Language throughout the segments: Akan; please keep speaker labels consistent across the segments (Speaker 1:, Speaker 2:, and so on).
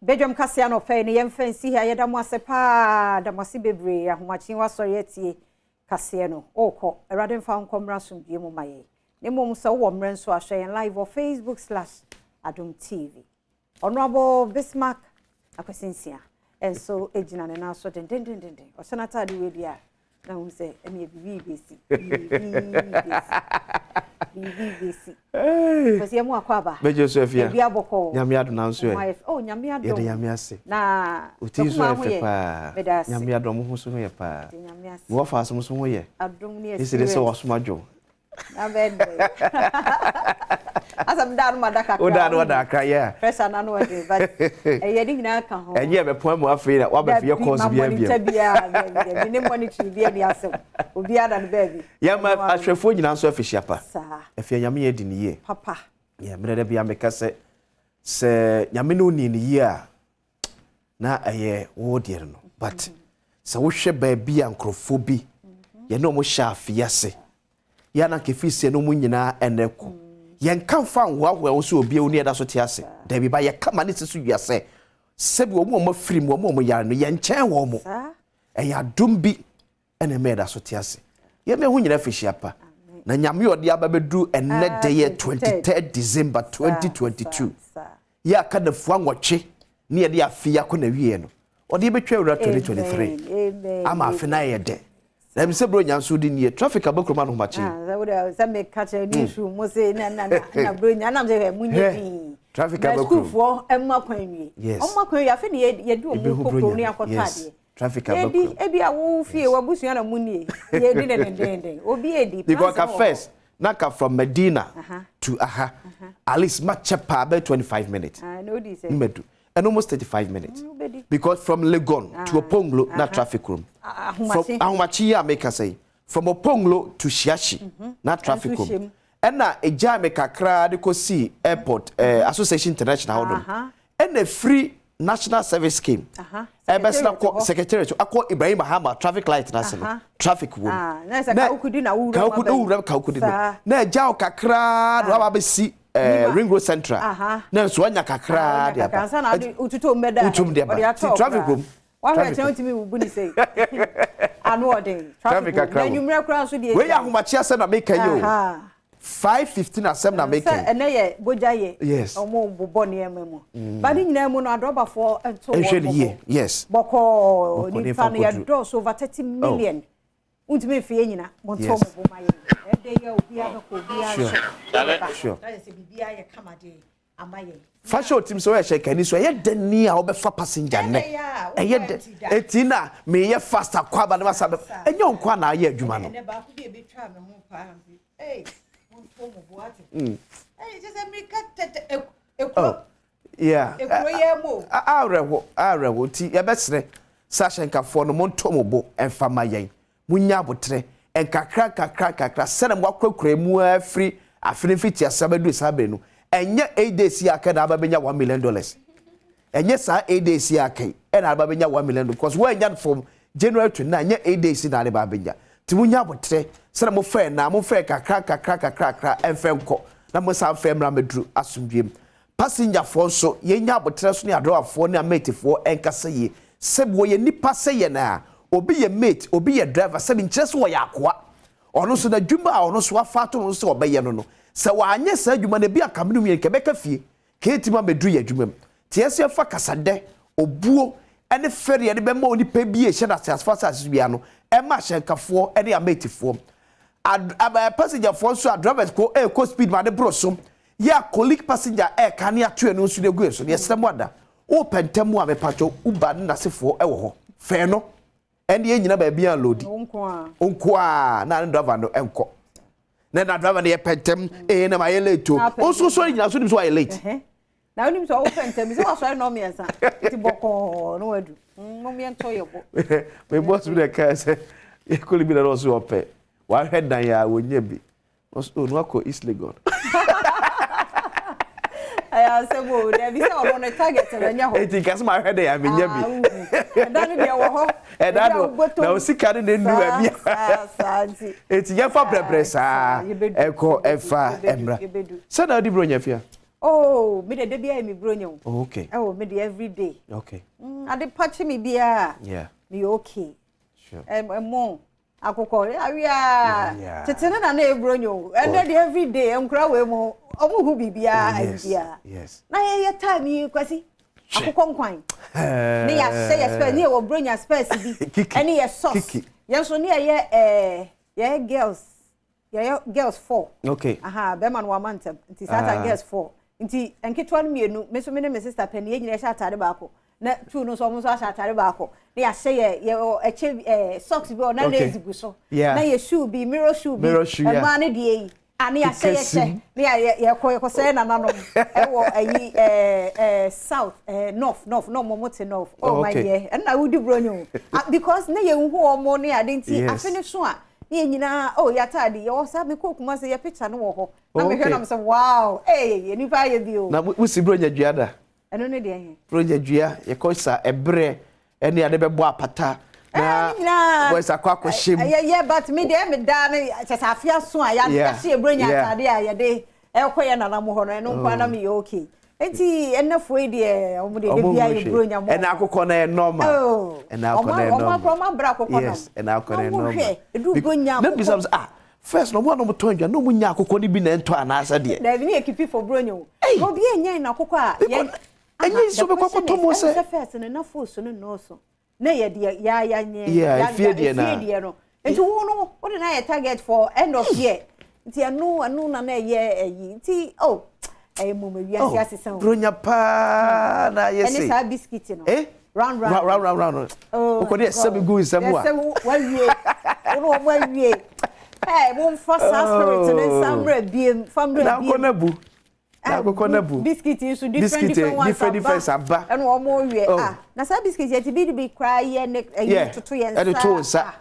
Speaker 1: Badwam kaseɛ anɔpa yi no yɛmfa nsi ha. Yɛda mo ase paa, da mo ase bebree. Ahomakye wasɔre atie kaseɛ no. Ɔrekɔ, Awurade mfa wo nkɔ mmra asomdwie mu ma yɛn. Na mmom sɛ wowɔ mmerɛ nso a, hwɛ yɛn live wɔ Facebook/Adom TV. Honorable Bismarck Akwasi Nsia nso gyina ne nan so dendendenden. Ɔhyɛ n'ataade wei deɛ a, na wohu sɛ ɛneɛ biribi bɛsi. Biribi bɛsi. Biribi bɛsi. Kwasi yɛmu akɔ aba.
Speaker 2: Bɛgye so afia.
Speaker 1: Ebi abɔkɔ.
Speaker 2: Nyame adom na nso ɛ.
Speaker 1: Oh, Nyame adom.
Speaker 2: Yɛde Nyame ase.
Speaker 1: Na
Speaker 2: Oti nso
Speaker 1: Tɔkuma
Speaker 2: yɛ
Speaker 1: ho
Speaker 2: fɛ
Speaker 1: yɛ.
Speaker 2: paa.
Speaker 1: Meda ase.
Speaker 2: Nyame adom ho so ho yɛ paa.
Speaker 1: Yɛde Nyame ase.
Speaker 2: Mo wɔfa asom so ho yɛ.
Speaker 1: Adom ne
Speaker 2: Esi de sɛ
Speaker 1: experience.
Speaker 2: wɔsom adwo.
Speaker 1: Na bɛn dɛ. Asɛm da no ma da kakra.
Speaker 2: O da no da kakra yeah.
Speaker 1: Pressure na no ɔde, but ɛyɛ ne nyinaa ka ho.
Speaker 2: Ɛnyɛ bɛpɔn mu afei na wabɛfie
Speaker 1: Dabi,
Speaker 2: course
Speaker 1: ma
Speaker 2: bi abiem.
Speaker 1: monitor biara, dabi, dabi, ne monitoring bi ani asɛm. Obiara da no baabi.
Speaker 2: Yɛ ma ahwɛfoɔ nyinaa nso afihyia pa.
Speaker 1: Saa.
Speaker 2: Afei Nyame yɛ di ne yie.
Speaker 1: Papa.
Speaker 2: Yɛ mmerɛ da bi ameka sɛ Nyame ne oni ne yie a na ɛyɛ wo deɛ no. But sɛ wohwɛ baabi a nkurɔfoɔ bi yɛne ɔmo hyɛ afe ase. Yɛ na kefi sɛ no mu nyinaa ɛnɛ kɔ. Yɛnka mfa nhoahoa wo sɛ obi a wo ne ɛda so te ase. Dabi ba yɛka ma ne si so wia sɛ sɛbi wɔn a wɔn afiri mu, wɔn a wɔn yare no, yɛnkyɛn wɔn mo.
Speaker 1: Saa.
Speaker 2: Ɛyɛ adom bi ɛna ɛma yɛda so te ase. Yɛma ɛho nyinaa fihyia pa. Na Nyame a ɔde aba bɛduru ɛnnɛ da yɛ 23 December 2022.
Speaker 1: Saa.
Speaker 2: Yɛ aka nafua 8 ne yɛde afe yi akɔ na wie no. Ɔde yɛbɛtwa awura 2023.
Speaker 1: Amen.
Speaker 2: Ama afe no ayɛ dɛ. Na ɛmi sɛ bro nya nso di nie traffic abɛkurom anohomakye.
Speaker 1: Ah, sɛ wode sɛ meka kyerɛ newsroom mo se na na na na bro nya nam sɛ hwɛ munyɛ din.
Speaker 2: Traffic
Speaker 1: Na
Speaker 2: abɛkurom.
Speaker 1: sukuufoɔ ɛmma kwan wie.
Speaker 2: Yes.
Speaker 1: Ɔmma kwan wie afei ne yɛde ɔmo
Speaker 2: Ebi hu
Speaker 1: kɔ
Speaker 2: bro
Speaker 1: kurom ne
Speaker 2: nya.
Speaker 1: akɔtɔ
Speaker 2: Yes.
Speaker 1: adeɛ.
Speaker 2: Traffic
Speaker 1: Ebi
Speaker 2: abɛkurom.
Speaker 1: ebi a wo fie wabusua na mu nie. Yɛdi ne dendenden. Obi edi.
Speaker 2: Because
Speaker 1: Plans
Speaker 2: ka
Speaker 1: wɔ hɔ.
Speaker 2: first na ka from Medina to aha at least ma kyɛ paa bɛ 25 minutes.
Speaker 1: Ah, na odi sɛ.
Speaker 2: Mmedu. And almost 35 minutes.
Speaker 1: Wobɛdi.
Speaker 2: Because from Legon to Oponglo na traffic room. From
Speaker 1: Ahomakye.
Speaker 2: Ahomakye yi a meka sɛ from Oponglo to Shiashi na traffic
Speaker 1: Ɛnso
Speaker 2: room.
Speaker 1: hyɛ mu.
Speaker 2: Ɛna egya me kakra de kɔsi airport Association International hɔ nom. Ɛna free National Service Scheme. Ɛbɛsena kɔ
Speaker 1: Secretariat hɔ.
Speaker 2: secretariat akɔ Ibrahim Mahama traffic light n'ase no traffic wɔ mu.
Speaker 1: Ah, na sɛ Kawukudi na wowura mu
Speaker 2: Kawukudi
Speaker 1: aba yi.
Speaker 2: wowura mu Kawukudi no.
Speaker 1: Saa.
Speaker 2: Na egya wo kakra na waba abɛsi
Speaker 1: Nima.
Speaker 2: Ring Road Central. Na nso wanya kakra de aba.
Speaker 1: Ansa na ade wotutu mbɛda.
Speaker 2: Wotum de aba.
Speaker 1: Ɔde atɔ
Speaker 2: Ti traffic
Speaker 1: koraa.
Speaker 2: wɔ mu.
Speaker 1: Wahwɛ
Speaker 2: Traffic
Speaker 1: kyɛn wotumi wubu ne sei. Ano ɔden.
Speaker 2: Traffic
Speaker 1: wɔ mu.
Speaker 2: kakra
Speaker 1: Na
Speaker 2: wɔ mu.
Speaker 1: anwummerɛ koraa nso deɛ.
Speaker 2: Wei yɛ ahomakye asɛm na meka yi o. 5:15 asɛm na meka
Speaker 1: Sɛ
Speaker 2: yi.
Speaker 1: ɛnɛ yɛ bogya yɛ.
Speaker 2: Yes.
Speaker 1: Ɔmo bobɔ nneɛma mu. Ba ne nyinaa mu no adrɔbafoɔ nto
Speaker 2: Nhwɛ
Speaker 1: wɔn
Speaker 2: ne yie. Yes.
Speaker 1: Bɔkɔɔ
Speaker 2: Bɔkɔɔ
Speaker 1: nipa
Speaker 2: ne fa
Speaker 1: no
Speaker 2: nkɔduru.
Speaker 1: yɛdɔɔso over 30 million. Wontumi mfe yɛ nyina. Monto mo bo ma yɛn. Ɛdɛ yɛ obiara bɛkɔ obiara so. Na yɛ sɛ biribiara yɛ kama de ama yɛn.
Speaker 2: Fa hyɛ otim sɛ ɔyɛ hyɛnkani so ɛyɛ dɛ ni a wobɛfa passenger nnɛ.
Speaker 1: Ɛyɛ a,
Speaker 2: Ɛyɛ
Speaker 1: wokɔ
Speaker 2: dɛ.
Speaker 1: nti da.
Speaker 2: Eti na meyɛ fast akɔ aba ne masa bɛ. Ɛnyɛ wo nko a na ayɛ adwuma no.
Speaker 1: Ɛnɛ baako bi a ebetwa me ho paa nti. Ei, monto mo bo ate. Ei, kyɛ sɛ mmirika tɛtɛ ekuro
Speaker 2: Oh. Yeah.
Speaker 1: ekuro yɛ mu o.
Speaker 2: Awerɛho awerɛho nti yɛbɛsrɛ sɛ ahyɛnkafoɔ no monto mo bo ɛmfa ma yɛn. Munya abotrɛ nkakra nkakra nkakra sɛnɛ mo akorakora mu afiri afe no mfiti ase abɛduru saa bere no. Ɛnyɛ 8 days yi aka na aba bɛnya $1 million. Ɛnyɛ saa 8 days yi aka yi ɛna aba bɛnya $1 million because wɔanya no from January to now, ɛnyɛ 8 days na ade ba abɛnya. Nti munya abotrɛ sɛnɛ mo fɛ na mo fɛ kakra kakra kakra kakra ɛmfɛ nkɔ na mo san fɛ mmra mɛduru asomdwie mu. Passengerfoɔ nso yɛnya abotrɛ so ne adrɔbafoɔ ne amatefoɔ ɛnkasa yie. Sɛbi wɔyɛ nipa sɛ yɛn a obi yɛ mate, obi yɛ driver, sɛbi nkyerɛ sɛ wɔyɛ akoa. Ɔno nso n'adwuma a ɔno nso afa ato no sɛ ɔbɛyɛ no, sɛ wanyɛ saa adwuma no ebi aka mene mmienu kɛbɛka fie keeti ma mɛduru yɛ adwuma mu. Te ɛsɛ yɛfa kasadɛ obuo ɛne fɛreɛ de bɛma onipa bi a ɛhyɛ n'ase asefa asase so bia no ɛma ahyɛnkafoɔ ɛne amatefoɔ passengerfoɔ nso a drivers ko ɛɛkɔ speed ma de boro so yɛ a colleague passenger ɛɛka ne ato ɛno nso de agu yɛ so. Yɛsrɛ mu ada wopɛ ntɛm a mepatwɔ Uber ne n'asefoɔ ɛwɔ hɔ fɛn no ɛne yɛn nyina baabi a load
Speaker 1: Wo nko a.
Speaker 2: Nko a na ne driver no ɛnkɔ na driver no yɛ pɛ ntɛm ee na ma yɛ late o.
Speaker 1: Na apɛ
Speaker 2: nso so nyina so nim so wayɛ late.
Speaker 1: Na wonim sɛ wopɛ ntɛm sɛ wasɔre nnɔ 3 nti bɔkɔɔ na wadu. Mom yɛntɔ yɛ bo.
Speaker 2: Me boss bi na ɛka sɛ yɛkɔli bi na ɔso ɔpɛ wahwɛ dan a wɔnya bi ɔso ɔno akɔ East Legon.
Speaker 1: Ɛyɛ asɛm o, dabi sɛ ɔno ne target no ɛnyɛ hɔ.
Speaker 2: Eti nkasi ma ahwɛ dan a menya bi.
Speaker 1: Ah, wohu. Ɛda no deɛ wɔ hɔ.
Speaker 2: Ɛda
Speaker 1: Ebi a
Speaker 2: no
Speaker 1: wobɔtɔ
Speaker 2: na
Speaker 1: mu.
Speaker 2: osika no na enu baabi a
Speaker 1: Saa saa nti.
Speaker 2: Eti yɛfa brɛbrɛ saa
Speaker 1: Yɛbɛdu,
Speaker 2: ɛkɔ
Speaker 1: yɛbɛdu,
Speaker 2: ɛfa
Speaker 1: yɛbɛdu,
Speaker 2: ɛmra
Speaker 1: yɛbɛdu.
Speaker 2: sɛ na ɔdi bro nya fia.
Speaker 1: Oh, me de, da biara yɛ me bronya o.
Speaker 2: Oh, okay.
Speaker 1: Oh, me de, every day. Ade pa kye me biara. Me okay. Ɛmo akokɔ awia tete ne na na ebronya o. Ɛnɛ de, every day nkura wei mu ɔmo hu biribiara ayi biara. Na yɛyɛ time yi, Kwasi, akokɔ nkwan. Ne yɛahyɛ yɛ specs ne yɛwɔ bronya specs bi.
Speaker 2: Kiki.
Speaker 1: Ɛne yɛ socks.
Speaker 2: Kiki.
Speaker 1: Yɛn nso ne yɛyɛ yɛyɛ girls, yɛyɛ girls four. Aha, bɛrima no wama ntɛm nti saa time girls four nti nketewa no mmienu, me nso me ne me sister panyin, yɛn nyinaa hyɛ ataade baako, na two no nso, ɔmo nso ahyɛ ataade baako, na yɛahyɛ yɛ ɛkyɛ socks bi wɔ na lace gu so, na yɛ shoe bi, mirror shoe bi.
Speaker 2: Mirror shoe, yeah.
Speaker 1: Mmaa no deɛ yi a ne yɛahyɛ yɛ
Speaker 2: Keka
Speaker 1: kyɛ ne yɛ yɛkɔ yɛkɔsɛ nananom ɛwɔ ɛyi ɛɛ ɛɛ south, north na ɔmo te north. Oh, my dear, ɛnna wodi buronyo o. Ah, because ne yɛn hu ɔmo ne ade nti afe ne so a ne yɛn nyinaa, oh, yɛ ataade yɛwɔ saa. Mekɔ Kumase, yɛ picture no wɔ hɔ na mehwɛ na mesɛ, "Wow, ee, nipa ayɛ bi o."
Speaker 2: Na wosi bronya dua da?
Speaker 1: Ɛno ne deɛ he?
Speaker 2: Bronya dua, yɛkɔ sa ɛberɛ ɛne ade bɛbɔ apata na
Speaker 1: ne nyinaa.
Speaker 2: Boys akɔ akɔhyɛ mu.
Speaker 1: Ɛyɛ yɛ, but me deɛ, me daa ne kyɛ sɛ afe aso a yɛahyɛ yɛ buronya ataade a yɛde ɛkɔ yɛ nanamu hɔ no, ɛno nko ara na meyɛ okay. Nti ɛnɛfoɔ yi deɛ, ɔmo deɛ,
Speaker 2: Ɔmo
Speaker 1: de bia
Speaker 2: hu
Speaker 1: yɛ
Speaker 2: hwee.
Speaker 1: buronya mo.
Speaker 2: Ɛna akokɔ no yɛ normal.
Speaker 1: Oh.
Speaker 2: Ɛna akokɔ no yɛ
Speaker 1: Ɔmo
Speaker 2: normal.
Speaker 1: akɔ ɔmo abra akokɔ nam.
Speaker 2: Yes, ɛna akokɔ no yɛ
Speaker 1: Na
Speaker 2: normal.
Speaker 1: wohwɛ, edu buronya
Speaker 2: Na
Speaker 1: akokɔ.
Speaker 2: bisa sɛ, ah, first na ɔmo a na ɔmo tɔn aduane na ɔmo nya akokɔ no bi na ɛntɔ anaasɛ deɛ?
Speaker 1: Dabi, ne yɛ keep for buronya o.
Speaker 2: Ei!
Speaker 1: Na obi enya na akokɔ a
Speaker 2: Because ɛnyɛ nso bɛkɔ akɔtɔ mo sɛ
Speaker 1: sɛ first no na fos no nɔɔso na yɛ deɛ ya ya nyɛ
Speaker 2: Yeah, efie deɛ na.
Speaker 1: efie deɛ no, nti wo no wo de na yɛ target for end of year, nti ɛno na ɛyɛ ɛyi nti, oh, ɛyɛ mu ma wiase asesa o.
Speaker 2: Bronya paa na ayɛ
Speaker 1: Ɛne
Speaker 2: se
Speaker 1: saa biscuit no,
Speaker 2: Eh?
Speaker 1: round round.
Speaker 2: Round round round round.
Speaker 1: Oh,
Speaker 2: wokɔ de ɛsɛ bi gu nsɛm a
Speaker 1: ɛsɛ wawie, wo ne wɔn awie ɛ momfa saa spirit ne nsa mmerɛ biem fa mmerɛ
Speaker 2: Na akokɔ
Speaker 1: biem.
Speaker 2: na bu na akokɔ na bu.
Speaker 1: Biscuit nso different
Speaker 2: Biscuit,
Speaker 1: different ones.
Speaker 2: Different different aba.
Speaker 1: Ɛna wɔn wie.
Speaker 2: Oh.
Speaker 1: Ah, na saa biscuit yɛ ti bi de bi koraa yɛ ne ɛyi toto yɛn nsa.
Speaker 2: Ɛde to wo nsa.
Speaker 1: Ah.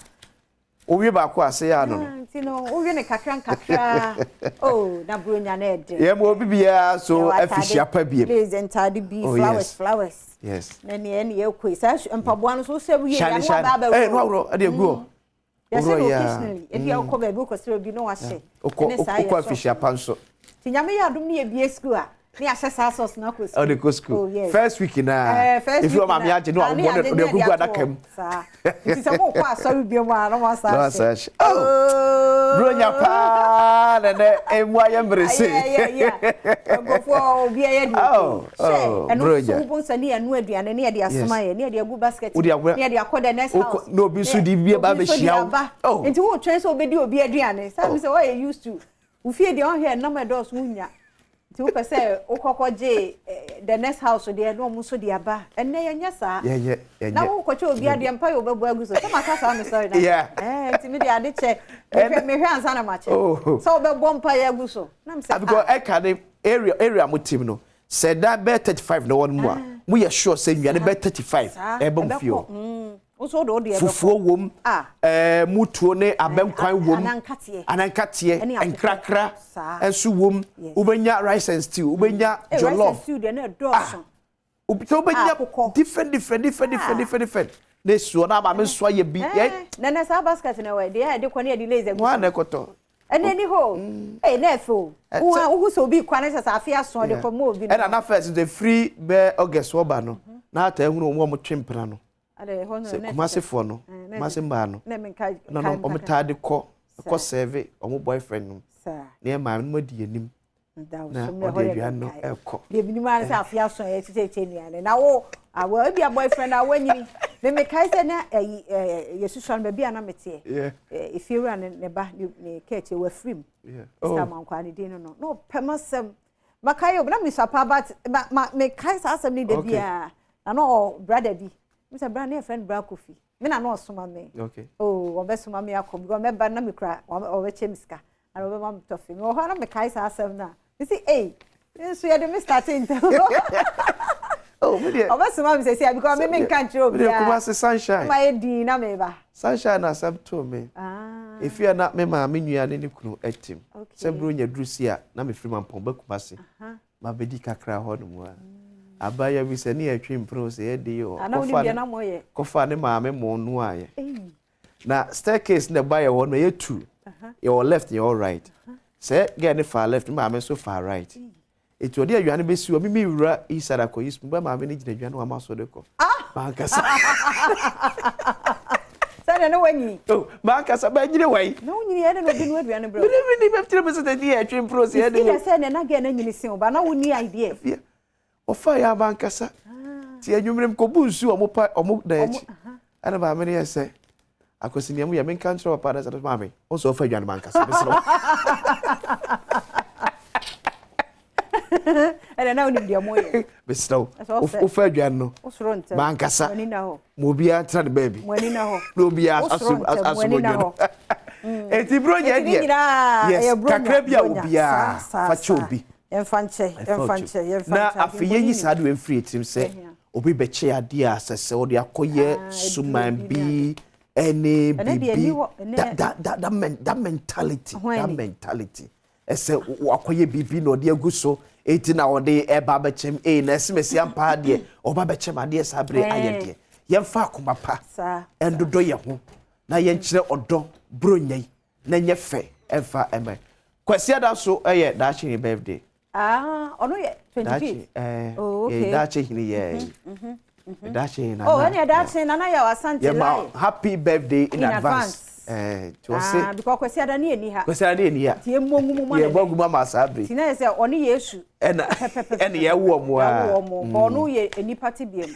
Speaker 2: Owie baako a, se yɛ ano no.
Speaker 1: Ah, nti no wowie ne kakra nkakra, oh, na buronya na ɛde.
Speaker 2: Yɛn mu obi biara so
Speaker 1: Yɛwɔ atade,
Speaker 2: afihyia pa biem.
Speaker 1: Lace ntaade bi,
Speaker 2: Oh,
Speaker 1: flowers, flowers. Na nea ɛne yɛkɔ yi saa mpaboa no so wohyɛ wie
Speaker 2: Shine
Speaker 1: yɛ
Speaker 2: shine.
Speaker 1: ano aba
Speaker 2: Eh, no
Speaker 1: abɛworɔ.
Speaker 2: aworɔ ɛde egu hɔ.
Speaker 1: Yɛhyɛ no
Speaker 2: Worɔ yɛ a.
Speaker 1: occasionally, ebi a wokɔ baabi wokɔsrɛ obi na wahyɛ.
Speaker 2: Wokɔ
Speaker 1: Ɛne saa
Speaker 2: wokɔ
Speaker 1: yɛ socks.
Speaker 2: afihyia pa nso.
Speaker 1: Nti Nyame yɛ adom ne yɛbie school a, ne yɛahyɛ saa socks no akɔ school.
Speaker 2: Ɔde kɔ school.
Speaker 1: Oh, yes.
Speaker 2: First week na
Speaker 1: First
Speaker 2: efi
Speaker 1: week
Speaker 2: ɔmaame
Speaker 1: na-
Speaker 2: agye ne
Speaker 1: Ah, ne
Speaker 2: wabɔ
Speaker 1: yɛagye
Speaker 2: ne
Speaker 1: ne
Speaker 2: ɔde agugu
Speaker 1: yɛde ato
Speaker 2: adaka
Speaker 1: hɔ.
Speaker 2: mu.
Speaker 1: Saa nti sɛ mokɔ asɔre bio mu a, na moasa
Speaker 2: Na
Speaker 1: ahyɛ.
Speaker 2: wasa ahyɛ. Oh, bronya paa na nɛ emu ayɛ mmerese.
Speaker 1: Nkurɔfoɔ obi ayɛ deɛ
Speaker 2: Oh, oh,
Speaker 1: hyɛ ɛno
Speaker 2: bronya.
Speaker 1: nso wobɔ nsa ne yɛno aduane ne yɛde asoma yɛ ne yɛde agu basket
Speaker 2: Wode
Speaker 1: ne yɛde akɔ the next house.
Speaker 2: Na obi nso de bi aba
Speaker 1: Obi nso de
Speaker 2: abɛhyia wo.
Speaker 1: aba.
Speaker 2: Oh.
Speaker 1: Nti wotwɛn sɛ wobɛdi obi aduane saa mi sɛ wɔyɛ used to wo fie deɛ, ɔhwɛ nam ɛdɔɔso wonya, nti wopɛ sɛ wokɔkɔ gye the next house deɛ na ɔmo nso de aba. Ɛnnɛ yɛnyɛ saa.
Speaker 2: Yɛnyɛ yɛnyɛ.
Speaker 1: Na wokɔkyɛ obi adeɛ mpa yɛ wobɛbɔ agu so sɛ maka saa, mesɔre na nti mede ade kyɛ, mehwɛ ansa na makyɛ
Speaker 2: Oh.
Speaker 1: sɛ wobɛbɔ mpa yɛ agu so na mesɛ
Speaker 2: Ah, because ɛka ne area mo team no sɛ dan bɛyɛ 35 na wɔn mu a, mo yɛ sure sɛ nnuane bɛyɛ 35 ɛbɛ mo fie hɔ.
Speaker 1: Nso wode deɛ bɛkɔ.
Speaker 2: Fufuo wom,
Speaker 1: Ah.
Speaker 2: mutuo ne abɛnkwan wom,
Speaker 1: anankateɛ.
Speaker 2: Anankateɛ.
Speaker 1: Ɛne akokɔ.
Speaker 2: Nkrakra
Speaker 1: Saa.
Speaker 2: nso wom. Wobɛnya rice and stew, wobɛnya
Speaker 1: Eh, rice and
Speaker 2: jollof.
Speaker 1: stew deɛ na ɛdɔɔso.
Speaker 2: Sɛ wobɛnya
Speaker 1: Akokɔ.
Speaker 2: different different different different
Speaker 1: Ah.
Speaker 2: different different na esuo na maame nso ayɛ bi yɛ.
Speaker 1: Nana, saa basket na ɛwɔ deɛ a yɛde kɔ ne yɛde lace agu.
Speaker 2: Wɔn a na ɛkɔtɔ.
Speaker 1: Ɛnɛ ni hɔ ee, na ɛfɛ o. Wohu sɛ obi kɔ ne sɛ afe aso ɔde kɔ ma obi no.
Speaker 2: Ɛna na first nso efiri bɛɛ August wɔba no na ata ehunu wɔn a wɔtwe mpena no
Speaker 1: Ade, ɛhɔ no
Speaker 2: sɛ
Speaker 1: na
Speaker 2: Kumasefoɔ no,
Speaker 1: na
Speaker 2: Kumase mmaa no
Speaker 1: na menka
Speaker 2: na no wɔn taa de kɔ serve wɔn boyfriend no
Speaker 1: saa
Speaker 2: na yɛ maame no mo di anim
Speaker 1: na
Speaker 2: na ɔde aduane no ɛkɔ.
Speaker 1: Deɛ binom ara sɛ afe aso a yɛkyekyɛkyɛ nnuane na wo awɔ ebi a boyfriend a wanyini me mekae sɛ na ɛyi yɛsusua no baabi a na meteɛ efiewura ne ba ne kɛɛkyɛ wafirim. Mr.
Speaker 2: Oh.
Speaker 1: Amankwa ne din no na ɔpɛ m'asɛm, makae o, na mesua pa, but ma mekae saa asɛm no da biara na ɔ brother bi mesɛ bra ne yɛfrɛ no Bra Kofi, me na ɔsoma me. Oh, ɔbɛsoma me akɔ because mɛba na mekura ɔbɛkyɛ me sika ana ɔbɛma me tɔfe. Mewɔ hɔ na mekae saa asɛm no a, mesi ei, me nso yɛde me start ntɛm.
Speaker 2: Oh, mi deɛ
Speaker 1: Ɔbɛsoma me sɛsi a because me menka nkyerɛ
Speaker 2: mi deɛ
Speaker 1: obiara.
Speaker 2: Kumase sunshine.
Speaker 1: Ma yɛ din na meba.
Speaker 2: Sunshine na asɛm too me.
Speaker 1: Ah.
Speaker 2: Efi a na me maame nua ne ne kunu ɛtim sɛ buro nya duru si a, na mefiri Mampɔn ba Kumase ma bɛdi kakra hɔ nom a, abaayewa bi sɛ ne yɛtwe mpono sɛ yɛde yi hɔ
Speaker 1: Ana wonim deɛ na moyɛ?
Speaker 2: Kɔfa ne maame mo no ayɛ
Speaker 1: Ei.
Speaker 2: na staircase na ɛba yɛ hɔ no yɛ two, yɛwɔ left, yɛwɔ right. Sɛ girl ne fa left, ne maame nso fa right. Eti ɔde aduane bɛsi hɔ, mimi wura inside akɔyi spoon, bɛ maame no gyina aduane wama so de kɔ.
Speaker 1: Ah!
Speaker 2: Mankasa.
Speaker 1: Sɛdeɛ ne wanyi.
Speaker 2: Oh, mankasa bɛnyini wai.
Speaker 1: Na wonyini yɛ de na obi no aduane brɛ.
Speaker 2: Mene mene bɛtire me sɛ tɛti yɛ atwe mpro sɛ yɛde.
Speaker 1: Ɛfiri sɛ ne na gɛ na nyini sen wo ba na wonni idea.
Speaker 2: Ɔfa yɛ mankasa. Ti anwummerɛ m kɔbu nsuo ɔmo pa ɔmo dan akyi. Ɛna maame no yɛ sɛ Akwasi nea moyɛ menka nkyerɛ papa na sɛ maame wo sɛ ɔfa aduane mankasa mesrɛ wo.
Speaker 1: Ɛna na wonim deɛ moyɛ.
Speaker 2: Mesrɛ wo wofa aduane no mankasa ma obiara ntena ne baabi na obiara asom asom aduane no. Eti bronya deɛ yes kakra bi a obiara fa kyɛ obi.
Speaker 1: Yɛmfa nkyɛ yɛmfa nkyɛ yɛmfa nkyɛ.
Speaker 2: Na afei yɛnyi saa de mfiri etirim sɛ obi bɛkyɛ adeɛ a sɛ sɛ ɔde akɔyɛ suman bi ɛne biribi that that that that, men, that mentality that mentality ɛsɛ wakɔyɛ biribi na ɔde agu so eti na ɔde ɛba abɛkyɛm ee na ɛsɛ mɛsi ampa deɛ ɔba bɛkyɛm adeɛ saa bere ayɛ deɛ yɛmfa akoma pa ɛndodɔ yɛn ho na yɛnkyerɛ ɔdɔ buronya yi na nyɛ fɛ ɛmfa ɛmɛ Kwasi ada so ɛyɛ daakye ne birthday.
Speaker 1: Ah, ɔno yɛ 25.
Speaker 2: Daakye oh, okay. Daakye hene yɛ. Daakye hene nana.
Speaker 1: Oh, ɛne daakye nana yɛ asante
Speaker 2: lai. Yɛ ma happy birthday in, in advance.
Speaker 1: Eh, ti ɔse. Ah, because Kwasi ada ne yɛ ni ha.
Speaker 2: Kwasi ada ne yɛ ni ha.
Speaker 1: Ti emu ngu mu ma.
Speaker 2: Yɛ bɔ ngu mu ama saa bere.
Speaker 1: Ti na yɛ sɛ ɔne Yesu.
Speaker 2: Ɛna ɛna yɛ wɔ mu a.
Speaker 1: Yɛ wɔ mu. Bɔ ɔno yɛ nipa ti bia mu.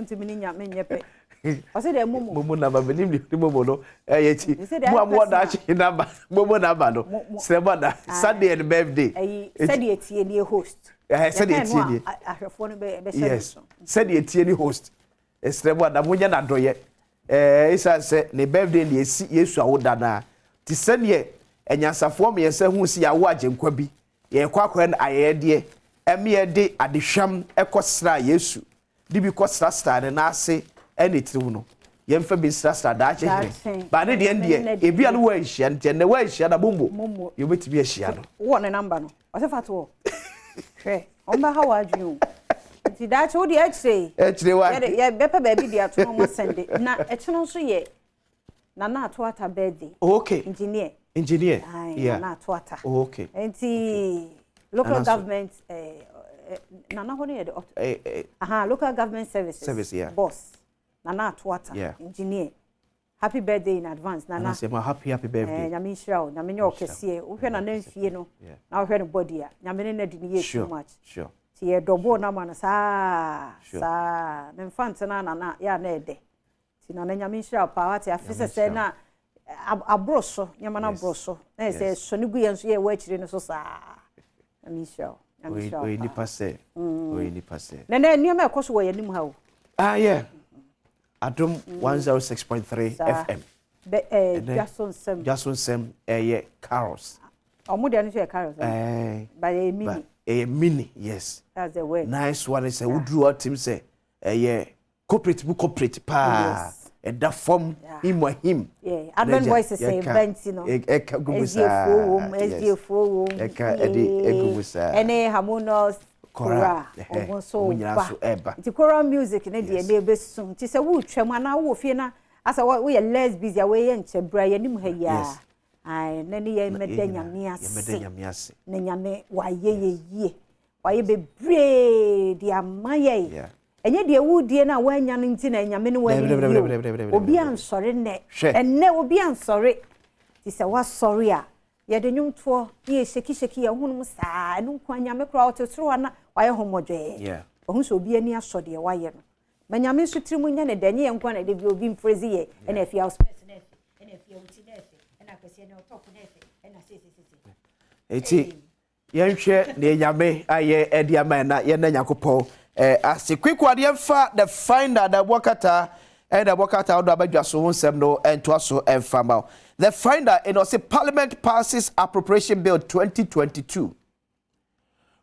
Speaker 1: Ntumi ne nya menyɛ pɛ. Ɔsɛ dɛ momo.
Speaker 2: Momo namba menim ne ne momo no ɛyɛ ti. Mo a mo daakye namba momo namba no. Srɛ mo da Sunday and birthday.
Speaker 1: Ɛyi sɛdeɛ tie nie host.
Speaker 2: Ɛhɛ sɛdeɛ tie nie.
Speaker 1: Ahwɛfoɔ no bɛ bɛhyɛ ne
Speaker 2: so. Sɛdeɛ tie nie host. Srɛ mo da mo nyɛ n'adɔyɛ. Ɛɛ esan sɛ ne birthday ne esi Yesu awoda naa. Ti sɛdeɛ anyansafoɔ mmiɛnsa hu si yɛawo agyenkwa bi. Yɛkɔ akɔyɛ no ayɛyɛdeɛ. Ɛmi yɛde adehwam ɛkɔ sra Yesu. De bi kɔsrasraa ne nan ase ne tiri ho no, yɛmfa bi nsrasra daakye hene. Ba ne deɛ deɛ, ebi a no wɔanhyia no, nti ɛnɛ wɔanhyia na mommo, yɛbɛtumi ahyia no.
Speaker 1: Wowɔ ne namba no, ɔsɛ fa to hɔ. Hwɛ, ɔmbɛha w'adwene o. Nti daakye wo deɛ akyire.
Speaker 2: Akyire wa.
Speaker 1: Yɛbɛpɛ baabi de ato no ɔmo asɛnde. Na ɛkyena nso yɛ Nana Ato Ata birthday.
Speaker 2: Oh, okay.
Speaker 1: Engineer.
Speaker 2: Engineer.
Speaker 1: Aye, yeah. Nana Ato Ata.
Speaker 2: Oh, okay.
Speaker 1: Nti okay. Local government Nana hɔ no yɛ de
Speaker 2: eh, eh,
Speaker 1: aha local government services.
Speaker 2: Service, yeah.
Speaker 1: Boss. Nana Ato Ata.
Speaker 2: Yeah.
Speaker 1: Engineer. Happy birthday in advance, Nana.
Speaker 2: Nana say, happy happy birthday.
Speaker 1: Eh, nyame nhyira wo. Nyame nyɛ ɔkɛseɛ. Wohwɛ Nana mfie no.
Speaker 2: Yeah.
Speaker 1: Na wohwɛ no body a. Nyame ne na di ne yɛ
Speaker 2: sure.
Speaker 1: Too much.
Speaker 2: Sure.
Speaker 1: Ti yɛ dɔbo na ma no saa.
Speaker 2: Sure.
Speaker 1: Saa. Ne mfa ntena Nana ya na ɛdɛ. Ti Nana nyame nhyira wo paa wate afe sɛ sɛ na aboro so nyama na aboro so na sɛ so ne gu yɛn so yɛ wɔ akyire no so saa. Nyame nhyira wo. Nyame nhyira wo.
Speaker 2: Oyi nipa sɛ. Oyi nipa sɛ.
Speaker 1: Na na nneɛma ɛkɔ so wɔ yɛn anim ha o.
Speaker 2: Ah yeah. Adom 106.3 FM.
Speaker 1: Bɛ eh dwaso nsɛm.
Speaker 2: Dwaso nsɛm ɛyɛ carols.
Speaker 1: Ɔmo deɛ no so yɛ carols.
Speaker 2: Eh.
Speaker 1: But ɛyɛ mini.
Speaker 2: Ɛyɛ mini, yes.
Speaker 1: That's the word.
Speaker 2: Nice one sɛ woduru atim sɛ ɛyɛ corporate mu corporate paa. Ɛda fam him a him.
Speaker 1: Yeah, Advent Voices sɛ ɛba nti no.
Speaker 2: Ɛka gu mu saa.
Speaker 1: SDA foɔ wom, SDA foɔ wom.
Speaker 2: Ɛka ɛde egu mu saa.
Speaker 1: Ɛne Harmonious Choral, ɔmo nso ba. Nti choral music ne deɛ ne ɛbɛsum. Nti sɛ wotwam anaa wowɔ fie na asɛ woyɛ less busy a woyɛ nkyɛ bra yɛnim ha yi a. Ae, na ne yɛn mɛda Nyame ase. Na Nyame wayɛ yɛ yie. Wayɛ bebree de ama yɛn. Ɛnyɛ deɛ wodie no a woanya no nti na Nyame ne wani yie. Obi ansɔre nnɛ. Ɛnnɛ obi ansɔre. Nti sɛ woasɔre a, yɛde nnwomtoɔ ne yɛ hyɛkihyɛki yɛn honom saa. Ɛno nko a Nyame koraa ɔte soro hɔ na wayɛ ho mmɔdwɛɛ. Ɔhu sɛ obi ani asɔ deɛ wayɛ no. Ma Nyame nso tiri mu nyɛ ne dɛ, nyɛ yɛn nko a na ɛde bi obi mprezi yɛ. Ɛna afie house person na ɛfɛ, ɛna afie wuti na ɛfɛ, ɛna akɛseɛ na ɔtɔpo na ɛfɛ, ɛna sesesese.
Speaker 2: Eti yɛnhwɛ deɛ Nyame ayɛ ɛde ama yɛn na yɛn na Nyankopɔn ase. Quick one, yɛmfa the finder da ɛbɔ kata ɛna ɛbɔ kata ɔdo abadwa so ho nsɛm no ɛntoa so ɛmfa ma. The finder ɛna ɔse Parliament passes appropriation bill 2022.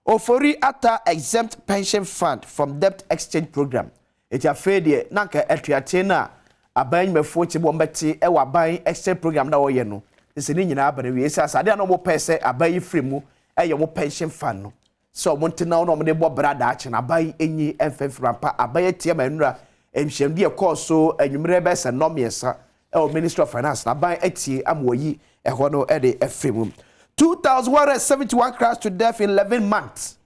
Speaker 2: Ofori Atta exempt pension fund from debt exchange program. Eti afei deɛ na nka atuateɛ no a aban nnwumafoɔ kyɛ mu wɔn bɛte ɛwɔ aban exchange program na wɔyɛ no sɛ ne nyinaa aba na wie sɛ asadeɛ a na wɔn pɛ sɛ aban yi firi mu ɛyɛ wɔn pension fund no sɛ wɔn ntena na wɔn de bɔ bra daakye na aban enyi mfɛmfɛm ampa aban atia ma nnura nhyiamdi ɛkɔɔ so anwummerɛ bɛyɛ sɛ nnɔm mmiɛnsa ɛwɔ Ministry of Finance na aban atie ama wɔyi ɛhɔ no ɛde ɛfiri mu. 2,171 crash to death in 11 months.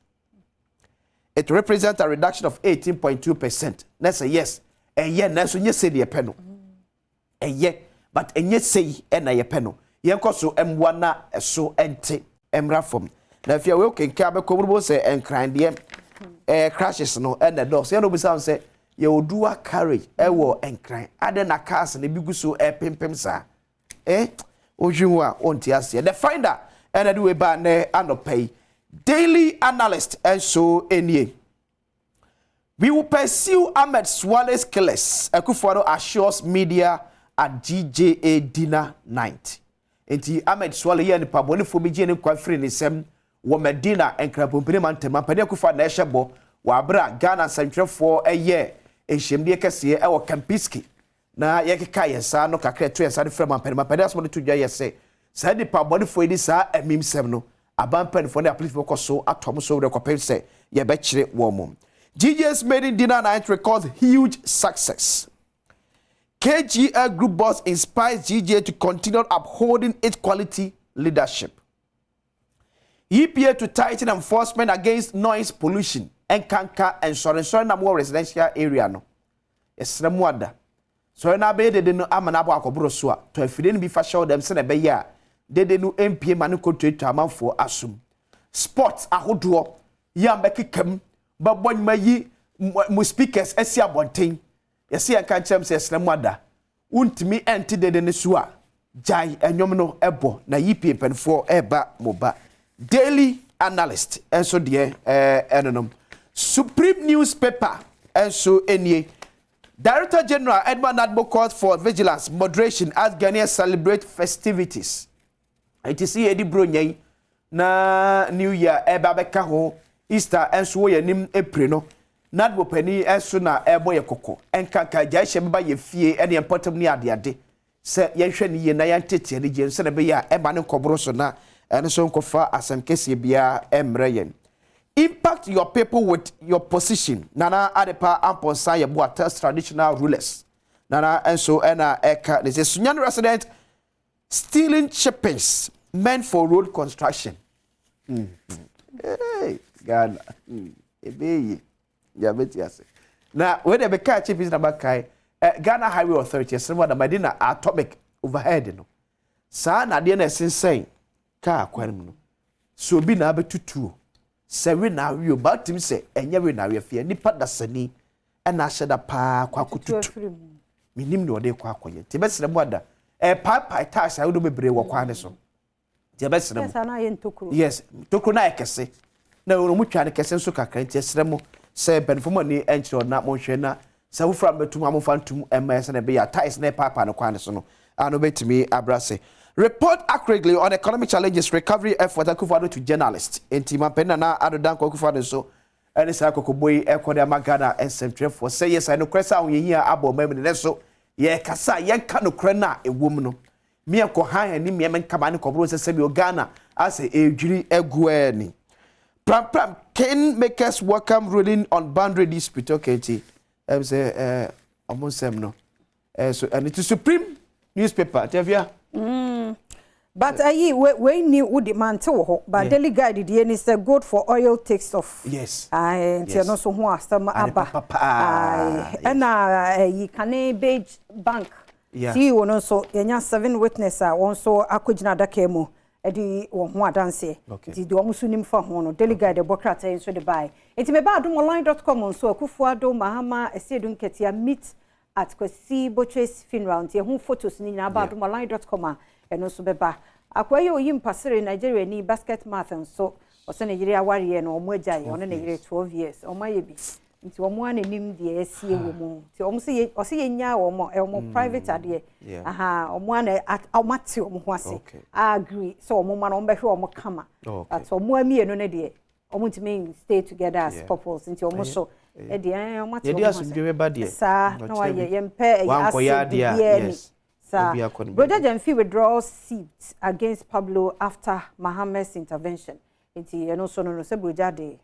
Speaker 2: It represents a reduction of 18.2%. Na sɛ yes, ɛyɛ, nanso nyɛ sɛ deɛ pɛ no. Ɛyɛ, but ɛnyɛ sɛ ɛna yɛpɛ no. Yɛnkɔ so mmoa na ɛso ɛnte mmra fam. Na afei a wei kenkan abɛkɔ mu sɛ Nkran deɛ, crashes no ɛna dɔɔso. Yɛn no bisa sɛ yɛwɔ dual carriage ɛwɔ Nkran adɛ na cars no bi gu so ɛpempem saa. Wohwi ho a wonte aseɛ. The Finder ɛna de wei ba ne anɔpa yi. Daily Analyst nso nie. "We will pursue Ahmed Suale's killers," Akufo-Addo assures media at GJA dinner night. Nti Ahmed Suale yɛ nipa bɔnefoɔ bi gye ne nkwa firi ne nsam wɔ Medina Nkrapompene mantam. Mpanin Akufo-Addo na ɛhyɛ bɔ wɔ abere a Ghana nsɛntwerɛfoɔ ɛyɛ nhyiamdeɛ kɛseɛ ɛwɔ Kempinski na yɛkeka yɛn nsa no kakra ɛto yɛn nsa no frɛ mampanin. Mampanin asɛm no to dwa yɛ sɛ saa nipa bɔnefoɔ yi di saa amimsɛm no, aban mpanimfoɔ ne apolisifoɔ kɔ so atɔ mo so werɛ kɔpem sɛ yɛbɛkyerɛ wɔn mo. GJ's maiden dinner night records huge success. KGL Group boss inspires GJ to continue upholding its quality leadership. EPA to tighten enforcement against noise pollution. Nkanka nsɔrensɔre na mo residential area no. Yɛsrɛ mu ada. Sɔre na abɛyɛ dede no ama na abɔ akɔboro so a, tɔ afidie no bi fa hyɛ wo dɛm sɛ na ɛbɛyɛ a dede no mpie ma no kɔtuatua amanfoɔ asom. Sports ahodoɔ yi a mbɛkeka mu bɛbɔ nnwuma yi mo speakers asi abɔnten, yɛsɛ yɛn ka nkyerɛm sɛ yɛsrɛ mu ada, wontumi ɛnte dede no so a, gyae ɛnwom no ɛbɔ na yi pie mpanimfoɔ ɛreba mo ba. Daily Analyst nso deɛ ɛnonom. Supreme newspaper nso nie. Director General Edward NADMO calls for vigilance, moderation as Ghanaians celebrate festivities. Eti si yɛdi Buronya yi na New Year ɛba bɛka ho, Easter nso wɔ yɛn anim epire no, NADMO panin nso na ɛrebɔ yɛ kɔkɔ nkanka gya hyɛ bɛba yɛ fie ɛne yɛn mpɔtam ne adeade sɛ yɛnhwɛ ne yie na yɛntete ani gye nso na ɛbɛyɛ a ɛma ne nkɔboro so na ɛno nso nkɔfa asɛm kɛseɛ biara ɛmmerɛ yɛn. "Impact your people with your position," Nana Adepa Amponsa Yeboah tells traditional rulers. Nana nso ɛna ɛka ne sɛ Sunyani resident stealing chippings meant for road construction. Hey, Ghana ebe yi yabeti ase na wei de bɛka chippings na bakae Ghana Highway Authority ɛsɛn mu adamadi na atomic overhead no saa na adeɛ na ɛsensɛn kaa kwan mu no so obi na abɛtutuo sɛ we na awie o ba tumi sɛ ɛnyɛ we na awie fie nipa dasani ɛna ahyɛ da paa kɔ akɔtutu menim na ɔde kɔ akɔyɛ. Nti ɛbɛsrɛ mu ada, ɛpaapae tax ahodoɔ bebree wɔ kwan ne so, nti ɛbɛsrɛ mu. Yes, tokuro no ayɛ kɛse na wɔn mu twa no kɛse nso kakra, nti ɛsrɛ mu sɛ mpanyinfoɔ mu ani nkyerɛ na monhwɛ na sɛ foforɔ a mbɛtum a momfa ntum ɛma ɛsɛ na ɛbɛyɛ tiles na ɛpaapaa no kwan ne so no a no bɛtumi abra se. "Report accurately on economic challenges, recovery effort," Akufo-Addo to journalist. Nti mampanin Nana Addo Dankwa Akufo-Addo nso ɛne saa kɔkɔbɔ yi ɛkɔ de ama Ghana nsɛmtwerɛfoɔ sɛ yɛ saa nokorɛ sɛ ahoyɛhia abɔ ɔman mu ne so yɛkasa yɛnka nokorɛ no a ɛwɔ mu no mmiɛnkɔ han ani mmiɛmɛ nkama ne kɔboro sɛ sɛbi Ghana asɛ ɛdwiri agu ɛni. Prampram cane makers welcome ruling on boundary dispute. Okay, nti sɛ ɔmo nsɛm no so ɛne ti Supreme newspaper tɛfia.
Speaker 1: But ayi wei ni wodi mante wɔ hɔ, but Daily Guide deɛ ni sɛ gold for oil takes off. Nti ɛno nso ho asɛm aba. Ɛna ayi kane Beige Bank CEO no nso yɛnya seven witness a wɔn nso akɔgyina adaka mu ɛde wɔn ho adanseɛ. Nti deɛ wɔn nso nim fa ho no, Daily Guide ɛbɔ krataa yi nso de baeɛ. Nti meba adomonline.com nso, Akufo-Addo, Mahama, Asiedu Nketia meet at Kwasi Botwe's funeral. Nti ɛho photos no nyinaa ba adomonline.com a ɛno nso bɛba. Akwa yi oyi mpasere Nigeria ni basket mouth nso ɔsɛ ne yere awareɛ no ɔmo agya yɛ ɔne ne yere 12 years ɔmo ayɛ bi, nti ɔmo a n'anim deɛ ɛsie wɔ mu, nti ɔmo sɛ yɛ ɔsɛ yɛnya ɔmo ɔmo private adeɛ aha, ɔmo a na ɔmo ate ɔmo ho ase agree sɛ ɔmo ma no ɔmo bɛhwɛ ɔmo kama, but ɔmo amienu no deɛ ɔmo ntumi stay together as couples, nti ɔmo so ɛdeɛ ɔmo ate ɔmo ho ase saa na wayɛ yɛmpɛ ɛyɛ ase bibiara ni saa. Brother Gyamfi withdraw suit against Pablo after Mahama's intervention. Nti ɛno nso no sɛ Brogya de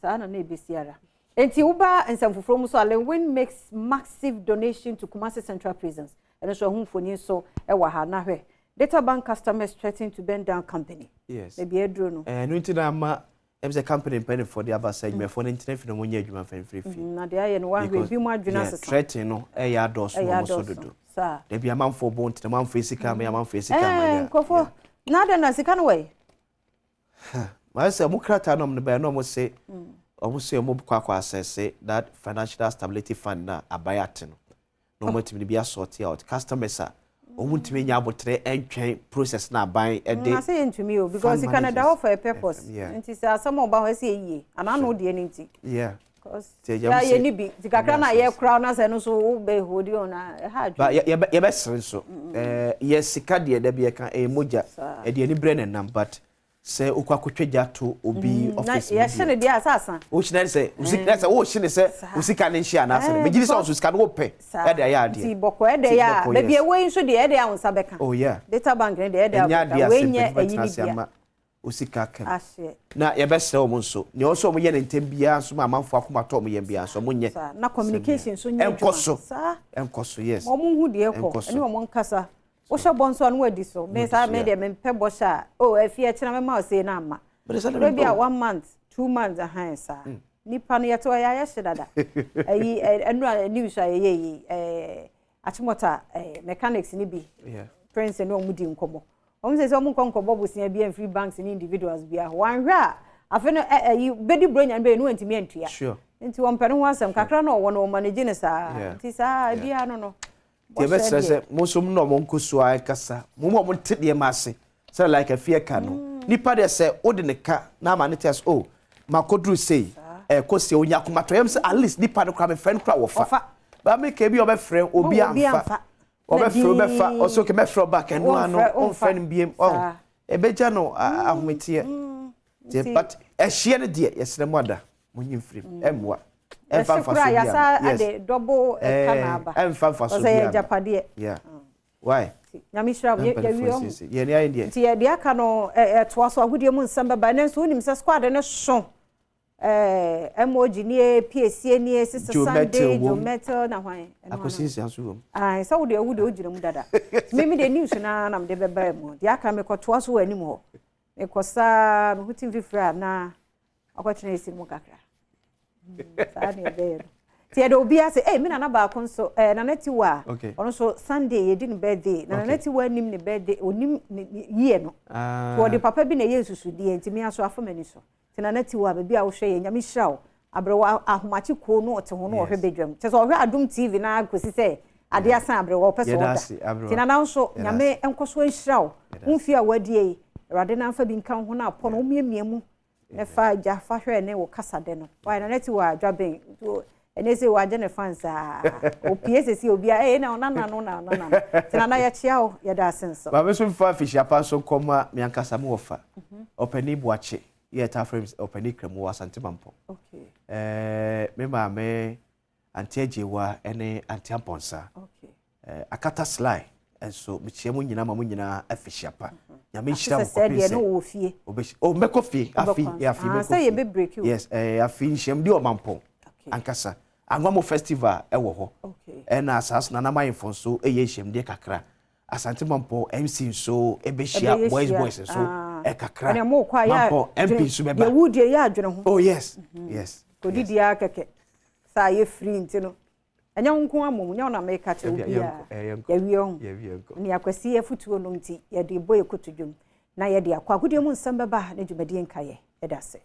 Speaker 1: saa na ebesi ara. Nti woba nsɛm foforɔ mu so, Lil Win makes massive donation to Kumasi Central Prisons. Ɛno nso ɛho mfoni nso ɛwɔ ha na hwɛ. Data Bank customers threaten to burn down company. Baabi aduro no.
Speaker 2: Ɛno nti na ama sɛ company mpanimfoɔ de aba sɛ adwumayɛfoɔ no ntena fi na wɔnyɛ adwuma mfɛmfiri fie.
Speaker 1: Na deɛ ayɛ no wahwɛ ebi mu adwene asesa.
Speaker 2: Threaten no ɛyɛ adɔɔso wɔn so dodo. Dabi amanfoɔ bɔ ntena amanfoɔ sika ama amanfoɔ sika ama
Speaker 1: yɛ. Nkurɔfoɔ na adɛn na sika no wɔ yi?
Speaker 2: Maa sɛ ɔmo krataa na ɔmo no bɛyɛ na ɔmo se ɔmo kɔ akɔ asɛse that Financial Stability Fund na aban ate no na ɔmo atumi de bi asort out customers a ɔmo ntumi nya abotire ɛntwɛn process na aban ɛde.
Speaker 1: Na sɛ yɛntumi o, because sika no da hɔ for a purpose, nti sɛ asɛm a ɔba hɔ ɛsɛ yɛ yie anaa na ɔdeɛ no nti. Ya yɛ ni bi nti kakra na yɛ kora na sɛ no so wobɛ hold on na ɛha adwene.
Speaker 2: Ba yɛbɛsere nso yɛ sika deɛ, dɛbi yɛka ɛyɛ mogya, ɛdeɛ ani brɛ ne nam, but sɛ okɔ akɔtwa gya to obi office
Speaker 1: mu yɛhyɛ ne deɛ asa asa.
Speaker 2: Wohyɛ ne sɛ osika sɛ wohyɛ ne sɛ osika ne nhyɛ anaasɛ ne megye di sɛ ɔso sika no wopɛ ɛde ayɛ adeɛ.
Speaker 1: Nti bɔkɔ ɛde yɛ a baabi ɛwɔ yi nso deɛ, ɛde a wo nsa bɛka. Data Bank ne deɛ, ɛde a bɛka wei nyɛ ɛyi ni bia
Speaker 2: osika kam na yɛbɛsrɛ wɔn nso nea ɔsɛ wɔn yɛ ne ntɛm biara nso ma amanfoɔ akoma tɔ wɔn yɛn biara nso wɔn nyɛ.
Speaker 1: Na communication nso nyɛ
Speaker 2: adwuma. Ɛnkɔ so, ɛnkɔ so, yes.
Speaker 1: Wɔn hu deɛ kɔ ɛne wɔn nkasa. Wohyɛ bɔ nso a no wadi so. Me saa, me deɛ mempɛ bɔhyɛ a o afie akyina mɛma ɔsei no ama bɛ bi a one month, 2 months ahan saa. Nipa no yɛte hɔ yɛayɛ hye dada. Ɛyi ɛnura news a yɛyɛ yi, Achimota mechanics ni bi, Prince ne ɔmo di nkɔmɔ. Ɔmo sɛ ɔmo nkɔ nkɔbɔ bosia bi mfiri banks ne individuals bi ahɔ. Wanhwɛ a afe no ɛyi bɛdi buronya no bɛyɛ no wɔntumi antua. Nti wɔn mpɛ ne ho asɛm kakra na ɔwɔ no, ɔmo manage ne saa. Nti saa ebiara no.
Speaker 2: Deɛ bɛsrɛ sɛ mo nso mo na ɔmo nkɔ so a ɛkasa mo mu a ɔmo te nneɛma ase sɛ like afie ka no, nipa deɛ sɛ wode ne ka na ama ne te ase o makoduru sei ɛkɔ sie onya akomatɔ yɛm sɛ at least nipa no kora mefrɛ no kora wɔfa baame ka bi ɔbɛfrɛ obi amfa, ɔbɛfrɛ ɔbɛfa ɔsɛ okay, mɛfrɛ ɔba kɛno ano ɔmfrɛ no biem ɔn ɛbɛgya no ahometeɛ. But ɛhyeɛ no deɛ, yɛsrɛ mo ada mo nyi mfirim, ɛmmoa,
Speaker 1: ɛmfa nfa so bia. Yes, double ɛka na aba.
Speaker 2: Ɛmfa nfa so bia.
Speaker 1: Ɔsɛ yɛ gyapadeɛ.
Speaker 2: Yeah, why?
Speaker 1: Nyame hyira wo, yɛwie ɔho.
Speaker 2: Yɛne ayɛ deɛ.
Speaker 1: Nti yɛde aka no ɛtoa so agodie mu nsɛm bɛba. Ɛnɛ nso wonim sɛ squad no so MOG nie, PAC nie, Sisi Sunday, Joe Metal na hwan.
Speaker 2: Akosi nsia nso wɔ mu.
Speaker 1: Ayi sɛ wode wo de wogyina mu dada. Mimi de news na na mede bɛba mu deɛ aka mekɔtoa so wɔ anim hɔ. Mekɔ saa meho tim fifiri a na akɔtena esi mu kakra saa ne ɛbɛyɛ no. Nti yɛde obi ase me nana baako nso Nana Tiwa, ɔno nso Sunday yɛdi ne birthday na Nana Tiwa anim ne birthday, onim ne yie no. Wɔde papa bi na ɛyɛ nsusudeɛ nti mi aso afa m'ani so. Nti Nana Tiwa, baabi a wohwɛ yɛ, Nyame hyira wo. Aberewa ahomakye kuo no ɔte ho no ɔhwɛ badwam kyɛ sɛ ɔhwɛ Adom TV na kɔsi sɛ adeɛ asan aberewa ɔpɛ sɛ ɔda. Nti nana nso Nyame nkɔ so nhyira wo wo mfie a wadie yi. Awurade na mfa bi nka wo ho na apɔ no womiamia mu ne fa gya fa hwɛ ne wo kasa de no wayɛ. Nana Tiwa adwaben ɛne sɛ wagye ne fans a opie sɛsi obi a ɛyɛ na ɔnana no na ɔnana no. Nti nana, yɛkyea wo, yɛda ase nso.
Speaker 2: Maame nso mfa afihyia pa nso nkɔma me ankasa mo wɔfa Ɔpani Boakye, yɛ ta frɛ Ɔpani Kramu wɔ Asante Mampɔ, me maame Auntie Agyewa ne Auntie Ampɔnsa, Akata Sly nso mekyia mu nyinaa ma mu nyinaa afihyia pa. Nyame nhyira mo
Speaker 1: kɔpem sɛ
Speaker 2: oh, mɛkɔ fie afi afi, mɛkɔ fie, yes. Afi nhyiam di Ɔmampɔn ankasa Anwamo Festival ɛwɔ hɔ, ɛna saa so Nana Mayefo nso ɛyɛ nhyiamdeɛ kakra. Asante Mampɔ MC nso ɛbɛhyia boys boys nso ɛkakra. Mampɔ MP nso bɛba.
Speaker 1: Yɛwu deɛ yɛ adwene ho.
Speaker 2: Oh yes.
Speaker 1: Kɔdidi ara kɛkɛ saa yɛ firi nti no ɛnyɛ wo nko amom, nyɛ wo na meka kyerɛ wo biara. Yɛwie ho ne Akwasi afotuo no nti yɛde bɔ yɛ koto dwom na yɛde akɔ agodie mu nsɛm bɛba ne dwumadie nkayɛ. Yɛda ase.